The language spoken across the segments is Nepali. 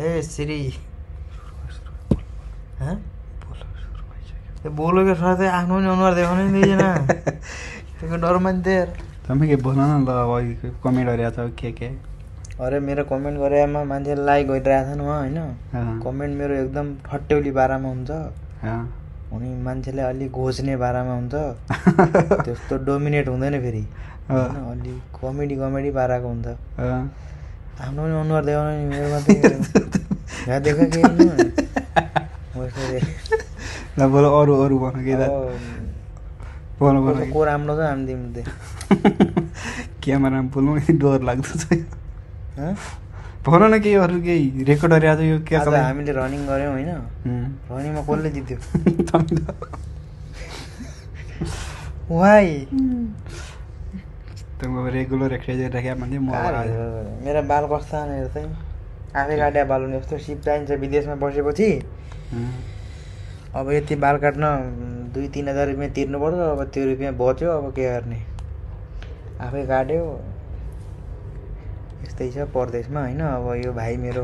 हे श्री बोलेको छ चाहिँ आफ्नो पनि अनुहार देखाउनै दिएन त्यसको डर मान्थे यार। तपाईँ के बोल्न न ल अब कमेन्ट गरिरहेको छ के अरे मेरो कमेन्ट गरेमा मान्छेले लाइक गरिरहेको छ नि उहाँ होइन कमेन्ट मेरो एकदम ठट्यौली बारामा हुन्छ अनि मान्छेले अलि घोच्ने बारामा हुन्छ त्यस्तो डोमिनेट हुँदैन फेरि अलि कमेडी बाराको हुन्छ। आफ्नो पनि अनुहार देखाउन नि मेरो मात्रै यहाँ देख के ल बोल अरू अरू भन के को राम्रो छ हामी दिउँदै क्यामेरामा बोल्नु डर लाग्दो छ भन न केही अरू केही रेकर्ड गरिरहेको छ यो के आज हामीले रनिङ गऱ्यौँ होइन रनिङमा कसले जित्यो वाइ रेगुलर एक्सर्साइज राखेको मान्छे म मेरा बाल कस्ता हेर्दै आफै काट्या बाल हुने जस्तो सिप चाहिन्छ विदेशमा बसेपछि। अब यति बाल काट्न 2-3 हजार रुपियाँ तिर्नु पर्छ अब त्यो रुपियाँ बच्यो अब के गर्ने आफै काट्यो यस्तै छ परदेशमा होइन। अब यो भाइ मेरो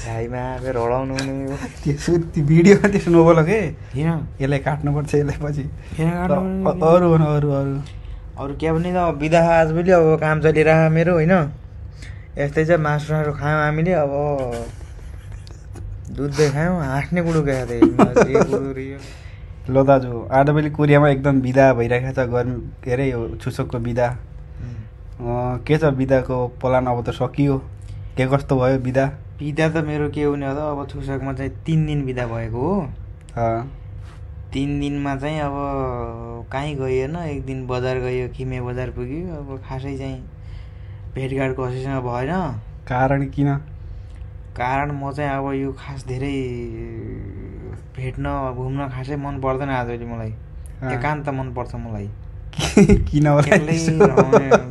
भाइमा आफै रडाउनु त्यो भिडियोमा त्यसो नबोल के किन यसलाई काट्नुपर्छ यसलाई पछि अरू अरू के भने त बिदा आजभोलि अब काम चलिरह मेरो होइन यस्तै छ मासु खायौँ हामीले अब दुध खायौँ हाँस्ने कुरो गएको ल दाजु आजभोलि कोरियामा एकदम बिदा भइरहेको छ गर्मी के अरे यो छुसकको बिदा के छ बिदाको प्लान अब त सकियो के कस्तो भयो बिदा त मेरो के हुने हो त अब छुसकमा चाहिँ 3 दिन बिदा भएको हो 3 दिनमा चाहिँ अब कहीँ गइएन एक दिन बजार गयो किमे बजार पुग्यो अब खासै चाहिँ भेटघाट कसैसँग भएन। कारण किन कारण म चाहिँ अब यो खास धेरै भेट्न घुम्न खासै मन पर्दैन आजभोलि मलाई एकान्त मन पर्छ मलाई किन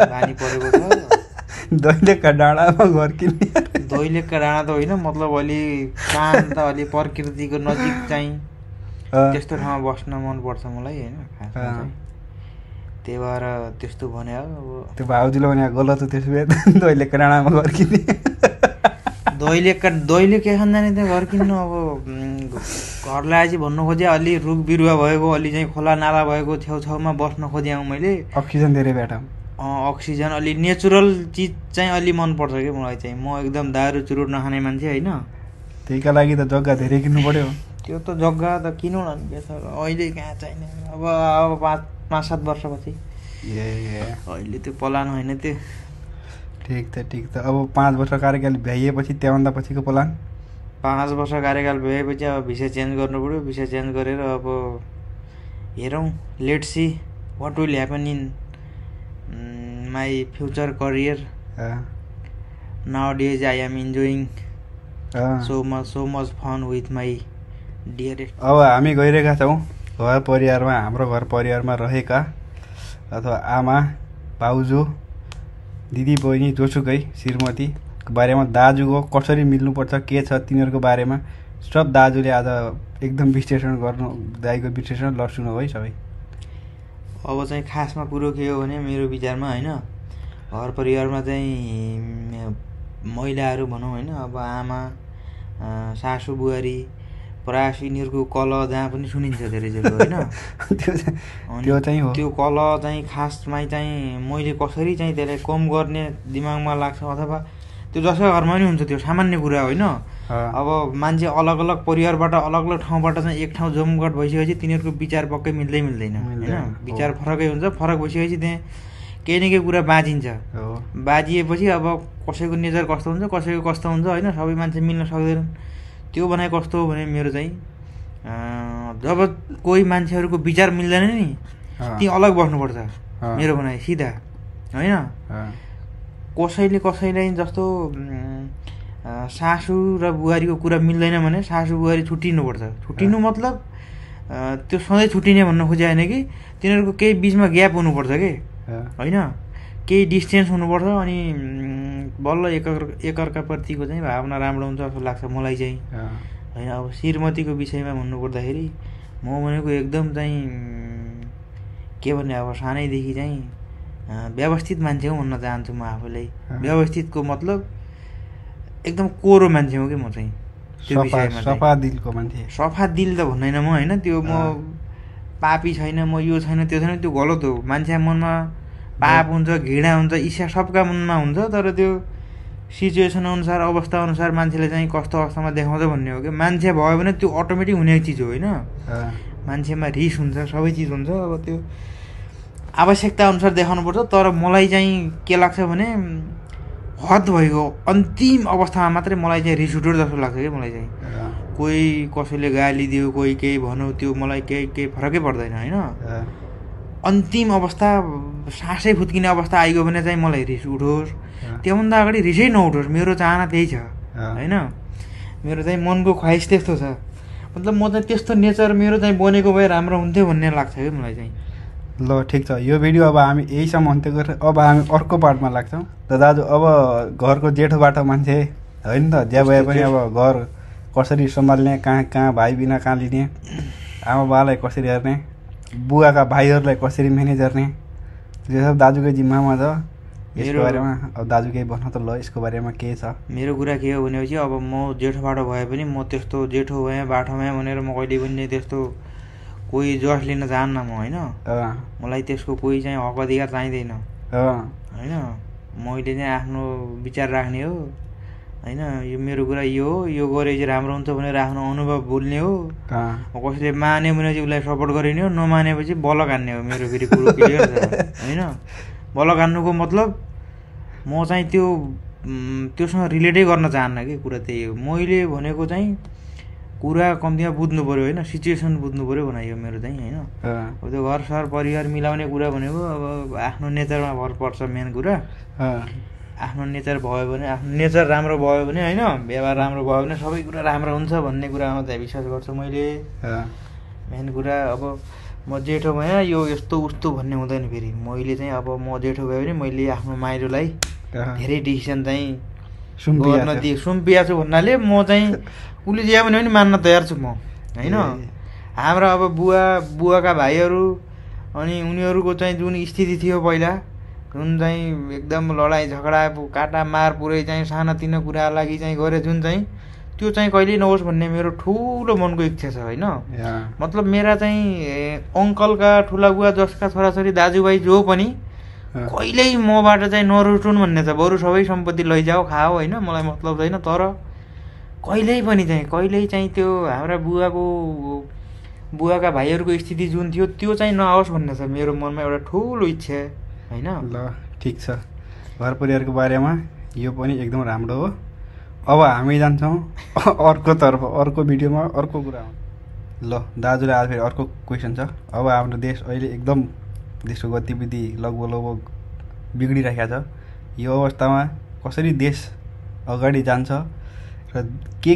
बानी परेको छ दैलेखका डाँडामा घर किन्ने दैलेखका डाँडा त होइन मतलब अलि शान्त अलि प्रकृतिको नजिक चाहिँ त्यस्तो ठाउँमा बस्न मन पर्छ मलाई होइन खासमा चाहिँ त्यही भएर त्यस्तो भने अब त्यो भाउजूले भने गलत हो त्यसो भए दैलेखका डाँडामा घर किन्ने दैलेख के खान जाने त्यहाँ घर किन्नु अब घरलाई चाहिँ भन्नु खोजेँ अलि रुख बिरुवा भएको अलि चाहिँ खोला नाला भएको छेउछाउमा बस्न खोजेँ मैले अक्सिजन धेरै भेटाउँ अक्सिजन अलि नेचुरल चिज चाहिँ अलि मनपर्छ कि मलाई चाहिँ म एकदम दारू चुरोट नखाने मान्छे होइन त्यहीका लागि त जग्गा धेरै किन्नु पर्यो त्यो त जग्गा त किनौँ न के छ अहिले कहाँ चाहिने अब 5-7 वर्षपछि अहिले त्यो प्लान होइन त्यो ठिक त अब 5 वर्ष कार्यकाल भ्याइएपछि त्यहाँभन्दा पछिको प्लान 5 वर्ष कार्यकाल भएपछि अब भिसा चेन्ज गर्नु पर्यो भिसा चेन्ज गरेर अब हेरौँ let's see what will happen in my future career nowadays I am enjoying so much fun with my dearest. अब हामी गइरहेका छौँ घर परिवारमा हाम्रो घर परिवारमा रहेका अथवा आमा भाउजू दिदी बहिनी जोसुकै श्रीमतीको बारेमा दाजुको कसरी मिल्नुपर्छ के छ तिनीहरूको बारेमा सब दाजुले आज एकदम विश्लेषण गर्नु दाइको विश्लेषण ल सुनौ है सबै। अब चाहिँ खासमा कुरो के हो भने मेरो विचारमा होइन घर परिवारमा चाहिँ महिलाहरू भनौँ होइन अब आमा सासू बुहारी प्रायः यिनीहरूको कल जहाँ पनि सुनिन्छ धेरैजसो होइन त्यो कल चाहिँ खासमा चाहिँ मैले कसरी चाहिँ त्यसलाई कम गर्ने दिमागमा लाग्छ अथवा त्यो जसै घरमा पनि हुन्छ त्यो सामान्य कुरा होइन। अब मान्छे अलग अलग परिवारबाट अलग अलग ठाउँबाट चाहिँ एक ठाउँ जमघट भइसकेपछि तिनीहरूको विचार पक्कै मिल्दैन होइन विचार फरकै हुन्छ फरक भइसकेपछि त्यहाँ केही न केही कुरा बाँचिन्छ बाजिएपछि अब कसैको नेचर कस्तो हुन्छ कसैको कस्तो हुन्छ होइन सबै मान्छे मिल्न सक्दैनन् त्यो बनाइ कस्तो हो भने मेरो चाहिँ जब कोही मान्छेहरूको विचार मिल्दैन नि ती अलग बस्नुपर्छ मेरो भनाइ सिधा होइन। कसैलाई जस्तो सासू र बुहारीको कुरा मिल्दैन भने सासू बुहारी छुट्टिनुपर्छ छुट्टिनु मतलब त्यो सधैँ छुट्टिने भन्न खोजे होइन कि तिनीहरूको केही बिचमा ग्याप हुनुपर्छ कि होइन केही डिस्टेन्स हुनुपर्छ अनि बल्ल एकअर्काप्रतिको चाहिँ भावना राम्रो हुन्छ जस्तो लाग्छ मलाई चाहिँ होइन। अब श्रीमतीको विषयमा भन्नुपर्दाखेरि म भनेको एकदम चाहिँ के भन्ने अब सानैदेखि चाहिँ व्यवस्थित मान्छे हो भन्न चाहन्छु म आफूलाई। व्यवस्थितको मतलब एकदम कोरो मान्छे हो कि म चाहिँ त्यो विषयमा सफा दिलको मान्छे। सफा दिल त भन्दैन म होइन, त्यो म पापी छैन, म यो छैन त्यो छैन, त्यो गलत हो। मान्छे मनमा पाप हुन्छ, घृणा हुन्छ, इच्छा सबका मनमा हुन्छ, तर त्यो सिचुएसन अनुसार अवस्था अनुसार मान्छेले चाहिँ कस्तो अवस्थामा देखाउँछ भन्ने हो कि। मान्छे भयो भने त्यो अटोमेटिक हुने चिज हो होइन। मान्छेमा रिस हुन्छ, सबै चिज हुन्छ, अब त्यो आवश्यकता अनुसार देखाउनुपर्छ। तर मलाई चाहिँ के लाग्छ भने हद भएको अन्तिम अवस्थामा मात्रै मलाई चाहिँ रिस उठ्यो जस्तो लाग्छ कि मलाई चाहिँ। कोही कसैले गाली दियो, कोही केही भन्यो, त्यो मलाई केही फरकै पर्दैन होइन। अन्तिम अवस्था सासै फुत्किने अवस्था आइगयो भने चाहिँ मलाई रिस उठोस्, त्योभन्दा अगाडि रिसै नउठोस्। मेरो चाहना त्यही छ होइन। मेरो चाहिँ मनको ख्वाइस त्यस्तो छ, मतलब म चाहिँ त्यस्तो नेचर मेरो चाहिँ बनेको भए राम्रो हुन्थ्यो भन्ने लाग्छ कि मलाई चाहिँ। ल ठिक छ, यो भिडियो अब हामी यहीसम्म अन्त्य गरेर अब हामी अर्को पार्टमा लाग्छौँ। त दाजु अब घरको जेठोबाट मान्छे होइन त, ज्या भए पनि अब घर कसरी सम्हाल्ने, कहाँ भाइ बिना कहाँ लिने, आमा बाबालाई कसरी हेर्ने, बुवाका भाइहरूलाई कसरी म्यानेज गर्ने, यो सब दाजुकै जिम्मामा छ। यसको बारेमा अब दाजु केही भन्न त ल, यसको बारेमा के छ? मेरो कुरा के हो भनेपछि अब म जेठो बाटो भए पनि म त्यस्तो जेठो भएँ बाटो भएँ भनेर म कहिले पनि त्यस्तो कोही जस लिन चाहन्न म होइन। मलाई त्यसको कोही चाहिँ हक अधिकार चाहिँदैन होइन। मैले चाहिँ आफ्नो विचार राख्ने हो होइन। यो मेरो कुरा यो हो, यो गरे चाहिँ राम्रो हुन्छ भनेर आफ्नो अनुभव बोल्ने हो। कसैले मान्यो भने चाहिँ उसलाई सपोर्ट गरिने हो, नमानेपछि बलक हान्ने हो। मेरो फेरि कुरो क्लियर छ होइन। बलक हान्नुको मतलब म चाहिँ त्योसँग रिलेटै गर्न चाहन्न कि। कुरा त्यही हो। मैले भनेको चाहिँ कुरा कम्तीमा बुझ्नु पऱ्यो होइन, सिचुएसन बुझ्नु पऱ्यो बनाइयो मेरो चाहिँ होइन। अब त्यो घर सर परिवार मिलाउने कुरा भनेको अब आफ्नो नेचरमा भर पर्छ। मेन कुरा आफ्नो नेचर भयो भने, आफ्नो नेचर राम्रो भयो भने होइन, व्यवहार राम्रो भयो भने सबै कुरा राम्रो हुन्छ भन्ने कुरामा चाहिँ विश्वास गर्छु मैले। मेन कुरा अब म जेठो भएँ यो यस्तो उस्तो भन्ने हुँदैन फेरि। मैले चाहिँ अब म जेठो भयो भने मैले आफ्नो माइलोलाई धेरै डिसिसन चाहिँ गर्न दिएँ, सुम्पिया छु भन्नाले म चाहिँ उसले जे भने पनि मान्न तयार छु म होइन। हाम्रो अब बुवाका भाइहरू अनि उनीहरूको चाहिँ जुन स्थिति थियो पहिला, जुन चाहिँ एकदम लडाइँ झगडा काटा मार पुरै चाहिँ सानातिनो कुरा लागि चाहिँ गरे जुन चाहिँ, त्यो चाहिँ कहिल्यै नहोस् भन्ने मेरो ठुलो मनको इच्छा छ होइन। मतलब मेरा चाहिँ अङ्कलका ठुला बुवा जसका छोराछोरी दाजुभाइ जो पनि कहिल्यै मबाट चाहिँ नरुटुन् भन्ने छ। बरु सबै सम्पत्ति लैजाऊ खाऊ होइन, मलाई मतलब छैन। तर कहिल्यै चाहिँ त्यो हाम्रा बुवाका भाइहरूको स्थिति जुन थियो त्यो चाहिँ नआओस् भन्ने छ मेरो मनमा एउटा ठुलो इच्छा होइन। ल ठिक छ, घर परिवारको बारेमा यो पनि एकदम राम्रो हो। अब हामी जान्छौँ अर्कोतर्फ, अर्को भिडियोमा अर्को कुरा। ल दाजुलाई आज फेरि अर्को क्वेसन छ। अब हाम्रो देश अहिले एकदम देशको गतिविधि लगभग बिग्रिरहेको छ। यो अवस्थामा कसरी देश अगाडि जान्छ र के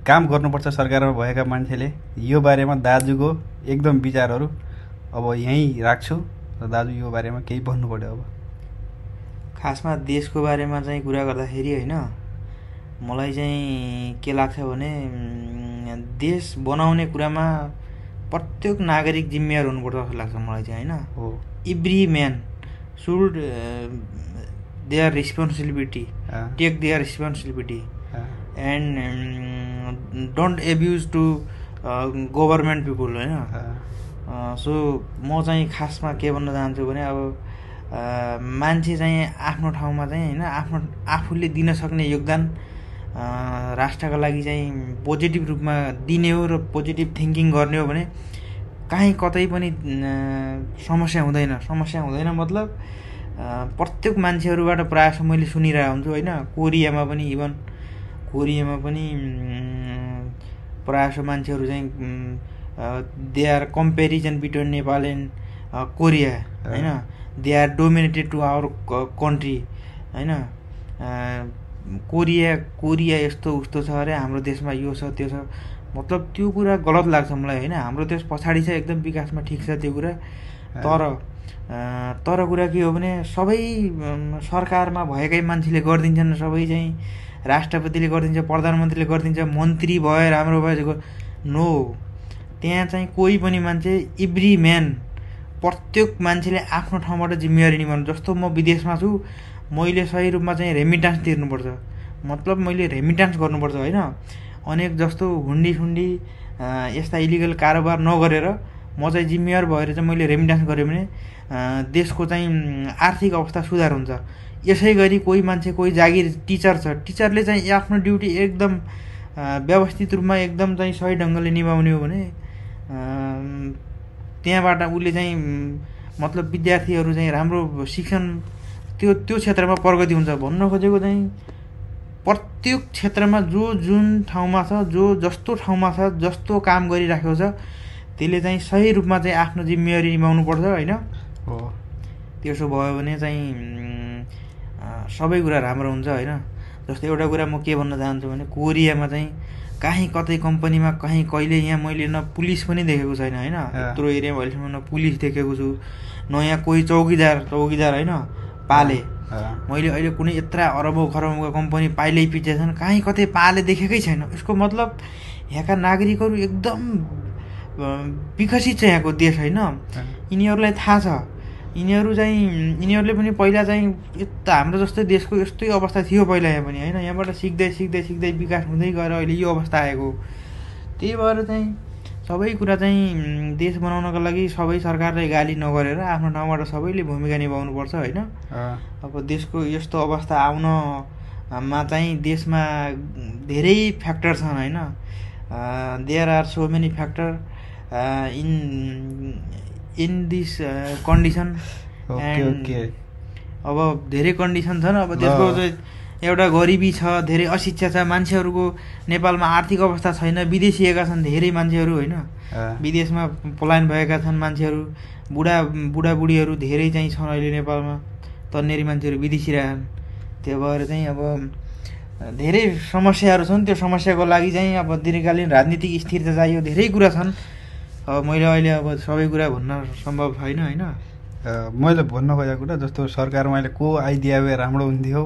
काम गर्नुपर्छ सरकारमा भएका मान्छेले, यो बारेमा दाजुको एकदम विचारहरू अब यहीँ राख्छु र दाजु यो बारेमा केही भन्नु पर्यो। अब खासमा देशको बारेमा चाहिँ कुरा गर्दाखेरि होइन, मलाई चाहिँ के लाग्छ भने देश बनाउने कुरामा प्रत्येक नागरिक जिम्मेवार हुनुपर्छ जस्तो लाग्छ मलाई चाहिँ होइन। हो, every man should their responsibility, take their responsibility and don't abuse to government people होइन। सो म चाहिँ खासमा के भन्न चाहन्छु भने अब मान्छे चाहिँ आफ्नो ठाउँमा चाहिँ होइन आफूले दिन सक्ने योगदान राष्ट्रका लागि चाहिँ पोजिटिभ रूपमा दिने हो र पोजिटिभ थिङ्किङ गर्ने हो भने काहीँ कतै पनि समस्या हुँदैन। मतलब प्रत्येक मान्छेहरूबाट प्रायः मैले सुनिरहेको हुन्छु होइन। कोरियामा पनि प्रायः मान्छेहरू चाहिँ they are comparison between Nepal and Korea होइन। They are dominated to our country होइन। कोरिया यस्तो उस्तो छ अरे, हाम्रो देशमा यो छ त्यो छ, मतलब त्यो कुरा गलत लाग्छ मलाई होइन। हाम्रो देश पछाडि छ एकदम, विकासमा ठिक छ त्यो कुरा। तर कुरा के हो भने सबै सरकारमा भएकै मान्छेले गरिदिन्छन्, सबै चाहिँ राष्ट्रपतिले गरिदिन्छ, प्रधानमन्त्रीले गरिदिन्छ, मन्त्री भयो राम्रो भयो नो। त्यहाँ चाहिँ कोही पनि मान्छे एभ्री म्यान प्रत्येक मान्छेले आफ्नो ठाउँबाट जिम्मेवारी निभाउनु। जस्तो म विदेशमा छु, मैले सही रूपमा चाहिँ रेमिटान्स तिर्नुपर्छ, मतलब मैले रेमिटान्स गर्नुपर्छ होइन। अनेक जस्तो हुन्डी यस्ता इलिगल कारोबार नगरेर म चाहिँ जिम्मेवार भएर चाहिँ मैले रेमिटान्स गरेँ भने देशको चाहिँ आर्थिक अवस्था सुधार हुन्छ। यसै गरी कोही मान्छे, कोही जागिर टिचर छ, टिचरले चाहिँ आफ्नो ड्युटी एकदम व्यवस्थित रूपमा एकदम चाहिँ सही ढङ्गले निभाउने हो भने त्यहाँबाट उसले चाहिँ मतलब विद्यार्थीहरू चाहिँ राम्रो शिक्षण त्यो क्षेत्रमा प्रगति हुन्छ। भन्न खोजेको चाहिँ प्रत्येक क्षेत्रमा जुन ठाउँमा छ, जस्तो ठाउँमा छ, जस्तो काम गरिराखेको छ, त्यसले चाहिँ सही रूपमा चाहिँ आफ्नो जिम्मेवारी निभाउनु पर्छ होइन। त्यसो भयो भने चाहिँ सबै कुरा राम्रो हुन्छ होइन। जस्तो एउटा कुरा म के भन्न चाहन्छु भने कोरियामा चाहिँ काहीँ कतै कम्पनीमा कहीँ कहिले यहाँ मैले न पुलिस पनि देखेको छैन होइन। यत्रो एरियामा अहिलेसम्म न पुलिस देखेको छु, न यहाँ कोही चौकीदार होइन पाले। मैले अहिले कुनै यत्रा अरबौँ खरबौँको कम्पनी पाइलै पछि छन्, काहीँ कतै पाले देखेकै छैन। यसको मतलब यहाँका नागरिकहरू एकदम विकसित छ यहाँको देश होइन। यिनीहरूलाई थाहा छ, यिनीहरूले पनि पहिला चाहिँ यता हाम्रो जस्तै देशको यस्तै अवस्था थियो पहिला यहाँ पनि होइन। यहाँबाट सिक्दै विकास हुँदै गएर अहिले यो अवस्था आएको। त्यही भएर चाहिँ सबै कुरा चाहिँ देश बनाउनको लागि सबै सरकारले गाली नगरेर आफ्नो ठाउँबाट सबैले भूमिका निभाउनुपर्छ होइन। अब देशको यस्तो अवस्था आउनमा चाहिँ देशमा धेरै फ्याक्टर छन् होइन। There are so many factor in this condition and अब धेरै कन्डिसन छन्। अब देशको चाहिँ एउटा गरिबी छ, धेरै अशिक्षा छ, मान्छेहरूको नेपालमा आर्थिक अवस्था छैन, विदेशिएका छन् धेरै मान्छेहरू होइन। विदेशमा पलायन भएका छन् मान्छेहरू, बुढाबुढीहरू धेरै चाहिँ छन् अहिले नेपालमा, तन्नेरी मान्छेहरू विदेशी रहन्। त्यो भएर चाहिँ अब धेरै समस्याहरू छन्। त्यो समस्याको लागि चाहिँ अब दीर्घकालीन राजनीतिक स्थिरता चाहियो, धेरै कुरा छन्। अब मैले अहिले अब सबै कुरा भन्न सम्भव छैन होइन। मैले भन्न खोजेको कुरा जस्तो सरकारमा अहिले को आइदिया भए राम्रो हुन्थ्यो,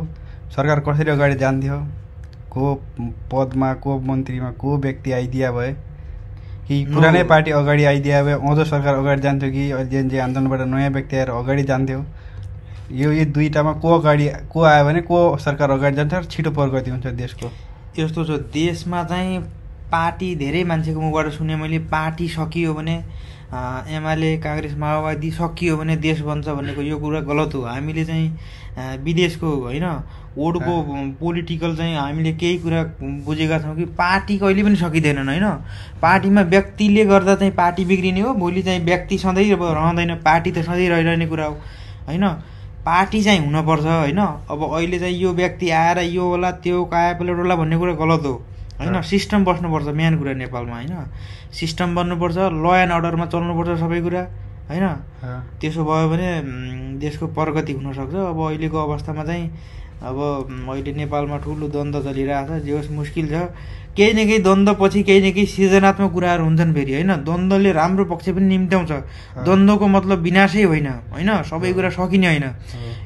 सरकार कसरी अगाडि जान्थ्यो, को पदमा, को मन्त्रीमा को व्यक्ति आइदिया भए, कि पुरानै पार्टी अगाडि आइदिया भए आउँदो सरकार अगाडि जान्थ्यो, कि जेएनजी आन्दोलनबाट नयाँ व्यक्ति आएर अगाडि जान्थ्यो। यो दुईटामा को आयो भने को सरकार अगाडि जान्छ र छिटो प्रगति हुन्छ देशको। यस्तो छ देशमा चाहिँ पार्टी धेरै मान्छेको मुखबाट सुने मैले, पार्टी सकियो भने एमाले काङ्ग्रेस माओवादी सकियो भने देश बन्छ भनेको यो कुरा गलत हो। हामीले चाहिँ विदेशको होइन ओडको पोलिटिकल चाहिँ हामीले केही कुरा बुझेका छौँ कि पार्टी कहिले पनि सकिँदैनन् होइन। पार्टीमा व्यक्तिले गर्दा चाहिँ पार्टी बिग्रिने हो, भोलि चाहिँ व्यक्ति सधैँ रहँदैन, पार्टी त सधैँ रहिरहने कुरा हो होइन। पार्टी चाहिँ हुनपर्छ होइन। अब अहिले चाहिँ यो व्यक्ति आएर यो होला त्यो कायापलेट होला भन्ने कुरा गलत हो होइन। सिस्टम बस्नुपर्छ मेन कुरा नेपालमा होइन। सिस्टम बन्नुपर्छ, ल एन्ड अर्डरमा चल्नुपर्छ सबै कुरा होइन। त्यसो भयो भने देशको प्रगति हुनसक्छ। अब अहिलेको अवस्थामा चाहिँ अब अहिले नेपालमा ठुलो द्वन्द्व चलिरहेछ, जे होस् मुस्किल छ। केही न केही द्वन्द्वपछि केही न केही सृजनात्मक कुराहरू हुन्छन् फेरि होइन। द्वन्द्वले राम्रो पक्ष पनि निम्त्याउँछ, द्वन्द्वको मतलब विनाशै होइन होइन, सबै कुरा सकिने होइन।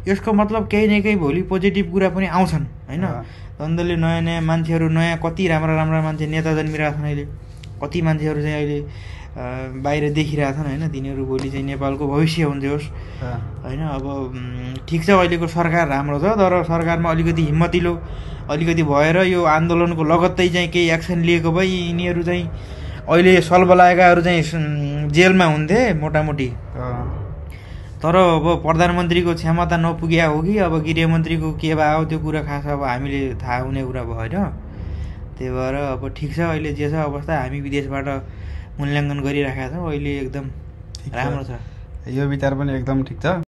यसको मतलब केही न केही भोलि पोजिटिभ कुरा पनि आउँछन् होइन। द्वन्द्वले नयाँ मान्छेहरू, नयाँ कति राम्रा मान्छे नेता जन्मिरहेका छन् अहिले, कति मान्छेहरू चाहिँ अहिले बाहिर देखिरहेछन् होइन। तिनीहरू भोलि चाहिँ नेपालको भविष्य हुन्थ्योस् होइन। अब ठिक छ अहिलेको सरकार राम्रो छ, तर सरकारमा अलिकति हिम्मतिलो अलिकति भएर यो आन्दोलनको लगत्तै चाहिँ केही एक्सन लिएको भए यिनीहरू चाहिँ अहिले सल्ब लागेकाहरू चाहिँ जेलमा हुन्थे मोटामोटी। तर अब प्रधानमन्त्रीको क्षमता नपुग्या हो कि अब गृहमन्त्रीको के भयो त्यो कुरा खास अब हामीले थाहा हुने कुरा भएन। त्यही भएर अब ठिक छ अहिले जे छ अवस्था, हामी विदेशबाट मूल्याङ्कन गरिराखेका छौँ, अहिले एकदम राम्रो छ। यो विचार पनि एकदम ठिक छ।